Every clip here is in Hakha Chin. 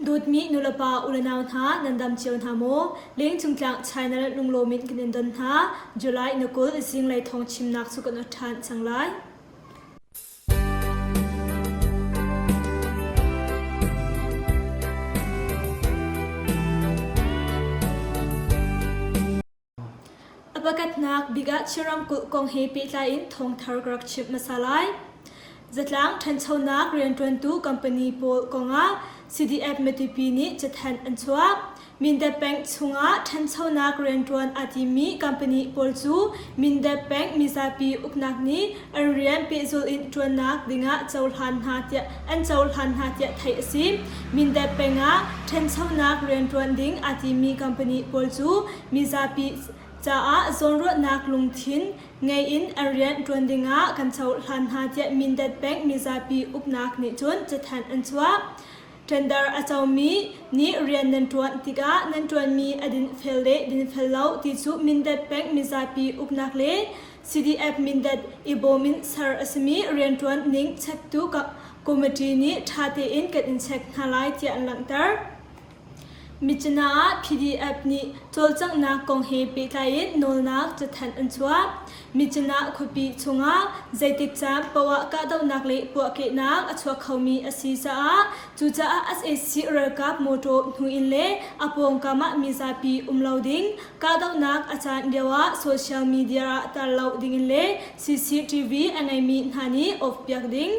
Dawtmi nulepa ulenau hna nan dam cio hna maw? Lengcung tlang China lunglawm in kan in don hna. July na 20 zinglei thawng chimnak cu kan ot ṭhan cang lai. A pakhatnak bik ah Chin ramkulh kong he pehtlai in thawngthar ka rak chimh hmasa lai. Zatlang ṭhanchonak rianṭuantu company pawl kongah CDF Matupi nih cathanh an chuah. Mindat peng chungah ṭhanchonak rianṭuan aa timmi company pawl cu Mindat peng mizapi uknak nih an rian pehzulh in ṭuannak dingah cohlan hna tiah an cohlan hna tiah theih a si. Mindat peng ah ṭhanchonak rianṭuan ding aa timmi company pawl cu mizapi caah zawnruahnak lungthin ngei in an rian ṭuan dingah kan cohlan hna tiah Mindat peng mizapi uknak nih cun cathanh an chuah. Tender a comi nih rian nan ṭuan tikah nan ṭuanmi a dinfel le dinfel lo ti cu Mindat peng mizapi uknak le CDF Mindat i bawm in ser a simi rianṭuan ning chektu committee nih ṭha tein kan in check hna lai tiah an langhter. Myitkyina ah PDF nih cawlcanghnak kong he pehtlai in nawlnak cathanh an chuah. Myitkyina khuapi chungah zeitik caan poah kahdohnak le puahkehnak a chuak khomi a si caah cucaah sac ralkap mawṭaw hnu in le a pawngkam ah mizapi um lo ding, kahdohnak a caan lioah social media ah tar lo dingin le CCTV a ngeimi hna nih off piak ding,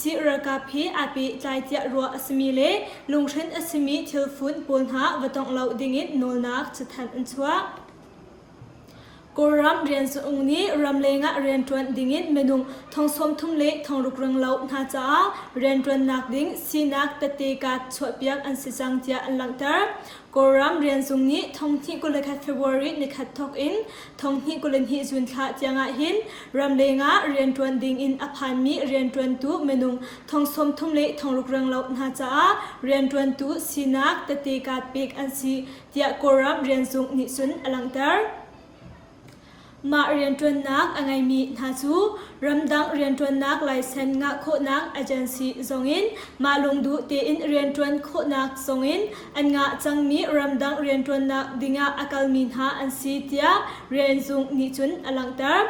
sac ralkap he aa pehtlai tiah ruah a simi le lunghrinh a simi thilfun pawl hna va tongh lo dingin nawlnak cathanh an chuah. Kawlram rianzung nih ramleng ah rianṭuan dingin minung thong 30 le thong ruk reng lo hna caah rianṭuannak ding sinak tette kaat chuahpiak an si cang tiah an langhter. Kawlram rianzung nih thonghnih 21 February nikhat thawk in thonghnih 22 June thla tiangah hin ramleng ah rianṭuan dingin a phanmi rianṭuantu minung thong 30 le thong ruk reng lo hna caah rianṭuantu sinak tette kaat pek an si tiah Kawlram rianzung nih cun a langhter. Mah rianṭuannak a ngeimi hna cu ramdang rianṭuannak laisen ngah khawhnak agency zongin mah lungduh tein rianṭuan khawhnak zongin an ngah cangmi ramdang rianṭuannak dingah a kalmi hna an si tiah rianzung nih cun a langhter.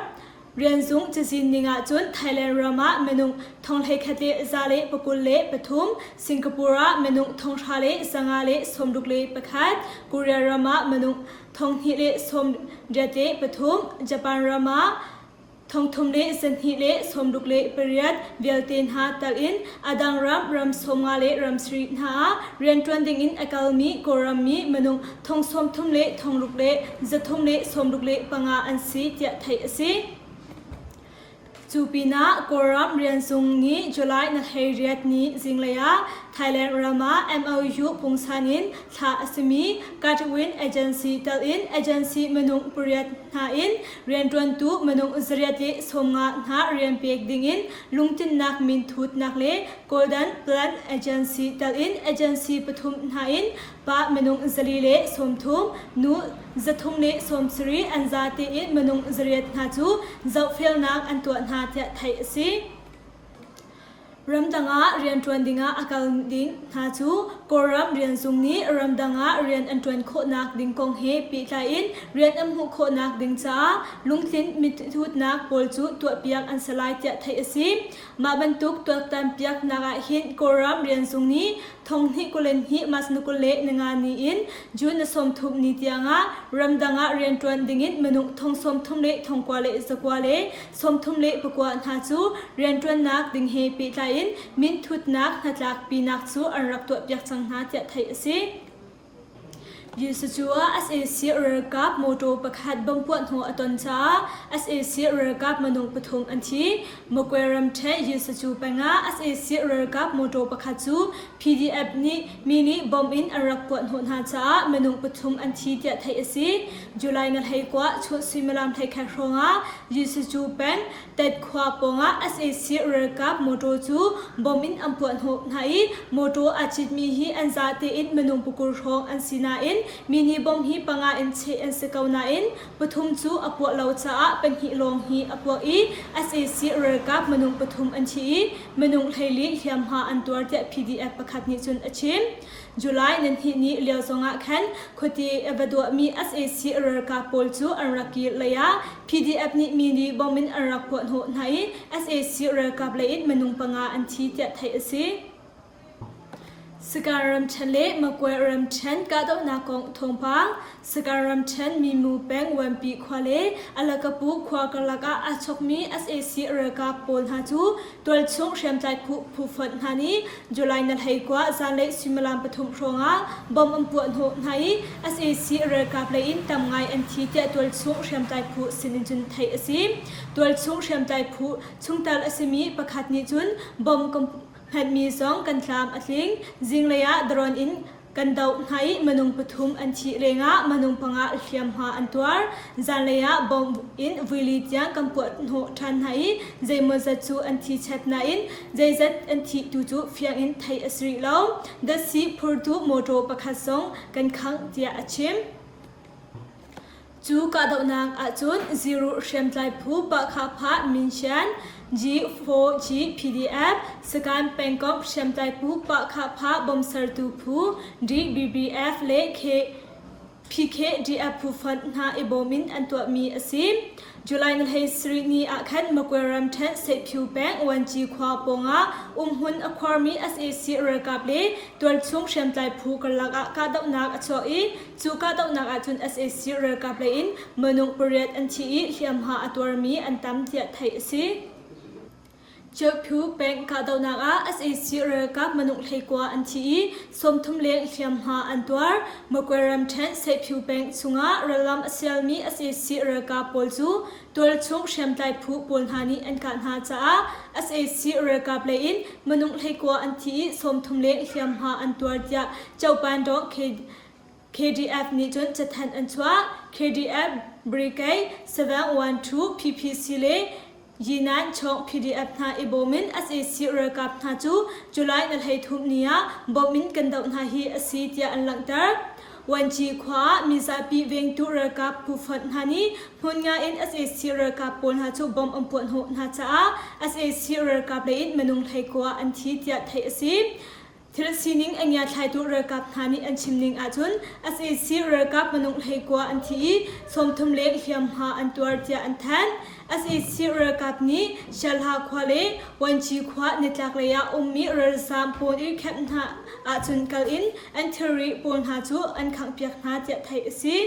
Rianzung cazin ning ahcun Thailand ram ah minung thong 11 le za le pakul le pathum, Singapore ah minung thong hra le zanga le sawmruk le pakhat, Korea ram ah minung thong hnih le sawm riat le pathum, Japan ram ah thong thum le zahnih le sawmruk le pariat vialte hna tal in a dang ram ram sawmnga le ram sarih hna ah rianṭuan dingin a kalmi Kawlram mi minung thong 30 le thong ruk le 300 le 65 le panga an si tiah theih a si. Cu pinah Kawlram rianzung nih July na 18 ni zinglei ah Thailand ram ah MOU pungsan in thlah a simi Katwin Agency tel in agency minung pariat hna in rianṭuantu minung zariat le 50 hna rian pek dingin lungtlinnak minthutnak le Golden Plan Agency tel in agency pathum hna in pa minung zali le 30, nu 300 le 70 an zate in minung zariat hna cu zohfelnak an tuah hna tiah theih a si. Ramdang ah rianṭuan dingah a kal ding hna cu Kawlram rianzung nih ramdang ah rian an ṭuan khawhnak ding kong he pehtlai in rian an hmuh khawhnak ding caah lungtlin mithutnak pawl cu tuahpiak an si lai tiah theih a si. Mah bantuk tuaktanpiaknak ah hin Kawlram rianzung nih thonghnih kulen hnih mas na 20 le ninga ni in June na 30 ni tiangah ramdang ah rianṭuan dingin minung thong 30 le thong kua le zakua le 30 le pakua hna cu rianṭuannak ding he pehtlai in minthutnak hnatlakpinak cu an rak tuahpiak cang hna tiah theih a si. Jesuh ah sac ralkap mawṭaw pakhat bomb puahhnawh a ton caah sac ralkap minung pathum an thi. Magwe ramṭhen Jesuh peng ah sac ralkap mawṭaw pakhat cu PDF nih mi nih bomb in an rak puahhnawh hna caah minung pathum an thi tiah theih a si. July na 19 chun suimilam 11 hrawng ah Jesuh peng Tet khua pawngah sac ralkap mawṭaw cu bomb in an puahhnawh hna i mawṭaw aa citmi hi an zate in minung pakul hrawng an si nain. Asinain mini bomb hi panga in cheh an si ko nain pathum cu a puah lo caah pahnih lawng hi a puak i sac ralkap minung pathum an thi i minung 14 hliamhma an tuar tiah PDF pakhat nih cun a chim. July nihnih ni lio zongah khan khuate a va duahmi sac ralkap pawl cu an rak kir lei ah PDF nih mini bomb in an rak puahhnawh hna i sac ralkap lei in minung panga an thi tiah theih a si. Sagaing ramṭhen le Magwe ramṭhen kahdohnak kong thawngpang Sagaing ramṭhen Mimu peng Wanpi khua le Alakapu khua karlak ah aa chokmi sac ralkap pawl hna cu tualchung hriamtlai phu phufonh hna nih July na 19 zanlei suimilam pathum hrawngah bomb an puahhnawh hna i sac ralkap lei in tam ngai an thi tiah tualchung hriamtlai phu sinin cun theih a si. Tualchung hriamtlai phu chungtel a simi pakhat nih cun bomb Hngatmi zong kan tlam a tling. Zinglei ah drone in kan doh hna i minung pathum an thih lengah minung panga hliamhma an tuar. Zanlei ah bomb in vuili tiang kan puah hnawh ṭhan hna i zeimawzat cu an thi chet nain zeizat an thih tu cu fiang in theih a si rih lo. Datsi phurtu mawṭaw pakhat zong kan khangh tiah a chim. Cu kahdohnak ahcun Ziruh hriamtlai phu Pahkhahphah Minshan, G4G PDF, Sagaing pengkomh hriamtlai phu Pahkhahphah bawmsertu phu DBBF le PKDF phu fonh hna i bawm in an tuahmi a si. July ni 17 ni ah khan Magwe ramṭhen Seihpyu peng Wanci khua pawngah umhmun a khuarmi sac ralkap le tualchung hriamtlai phu karlak ah kahdohnak a chuak i Cu kahdohnak ahcun sac ralkap lei in minung pariat an thi i hliamhma a tuarmi an tam tiah theih a si. Ceuphu peng kahdohnak ah sac ralkap minung 19 an thi i 30 leng hliamhma an tuar. Magwe ramṭhen Seihphu peng chungah rallam a sialmi sac ralkap pawl cu tualchung hriamtlai phu pawl hna nih an kah hna caah sac ralkap lei in minung 19 an thi i 30 leng hliamhma an tuar tiah Chopandong KDF nih cun cathanh an chuah. KDF Brigade 712 PPC le Yinan Chawng PDF hna i bawm in sac ralkap hna cu July na 13 ni ah bawm in kan doh hna hi a si tiah an langhter. Wanci khua ah mizapi vengtu ralkap phufonh hna nih hmun nga in sac ralkap pawl hna cu bomb an puahhnawh hna caah sac ralkap lei in minung 19 an thi tiah theih a si. Thil sining a ngiathlaitu ralkap hna nih an chim ning ahcun sac ralkap minung 19 an thi i 30 leng hliamhma an tuar tiah an thanh. Sac ralkap nih Sialha khua le Wanci khua nitlaklei ah ummi ralzaam pawl i camp hna ahcun kal in an thilri pawl hna cu an khanghpiak hna tiah theih a si.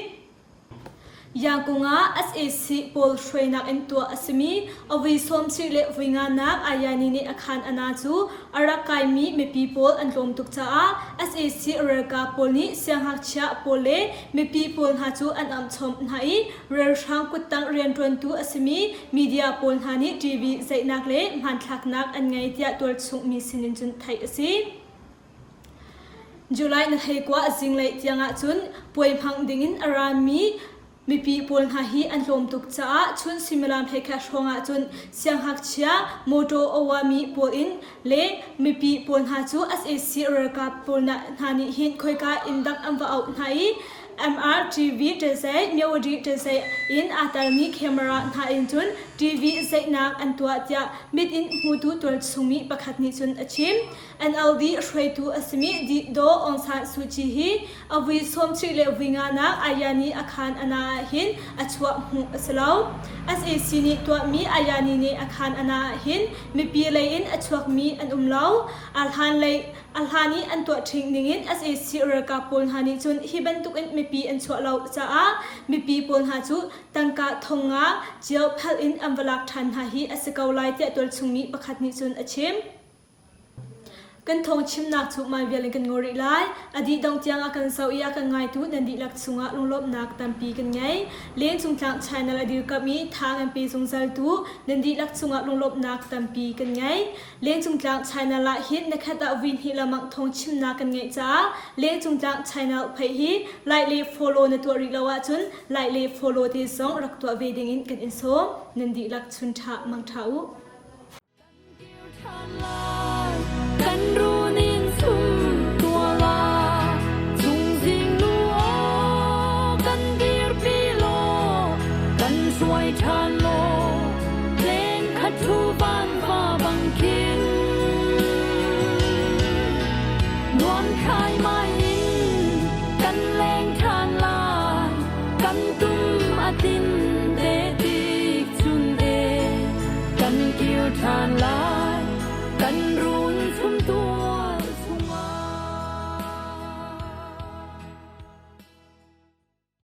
Yangkung ah sac pawl hruainak in tuah a simi a vui 70 le vui nganak Ayani nih a khan a na cu a rak kaimi mipi pawl an tlawm tuk caah sac ralkap pawl nih siangngakchia pawl le mipi pawl hna cu an amhchom hna i ralhrang kuttang rianṭuantu a simi media pawl hna nih TV zeihnak le hmanthlaknak an ngei tiah tualchung mi sinin cun theih a si. July na 19 zinglei tiangah cun puai hmang dingin a rami mipi pawl hna hi an tlawm tuk caah chun suimilam 11 hrawng ah cun siangngakchia mawṭaw a uami pawl in le mipi pawl hna cu sac ralkap pawl hna nih hin khoika inn dak an va auh hna i MRTV ṭezei Myawaddy ṭezei in aa telmi camera hna in cun TV zeihnak an tuah tiah mit in hmutu tualchungmi pakhat nih cun a chim. NLD hruaitu a simi Di Daw Aung San Suu Kyi hi a vui 30 le vui nganak Ayani a khan a na ah hin a chuah hmuh a si lo. Sac nih tuahmi Ayani nih a khan a na ah hin mipi lei in a chuakmi an um lo. A hlan lei a hlan i an tuah ṭhing ningin sac ralkap pawl hna nih cun hi bantukin mipi an chuah lo caah mipi pawl hna cu tangka thong nga cio phalh in an va lak ṭhan hna hi a si ko lai tiah tualchungmi pakhat nih cun a chim. Kan thawngchimnak cu mah vial in kan ngol rih lai. A dih dongh tiang a kan zoh i a kan ngaitu nan dihlak chungah lunglawmhnak tampi kan ngei. Lengcung tlang channel a dirkamh i tha kan pe zungzaltu nan dihlak chungah lunglawmhnak tampi kan ngei. Lengcung tlang channel ah hin na khat ah vui hnih lamang thawngchimnak kan ngeih caah Lengcung tlang channel pheih hi like le follow na tuah rih lo ahcun like le follow te zong rak tuah ve dingin kan in sawm. Nan dihlak chun ṭha mang ṭha u. Kan runin sum tua la, chung zing nu aw. Khaimai in kan leng ṭhan lai, kan tum a tin te tik chun e, kan kir ṭhan lai.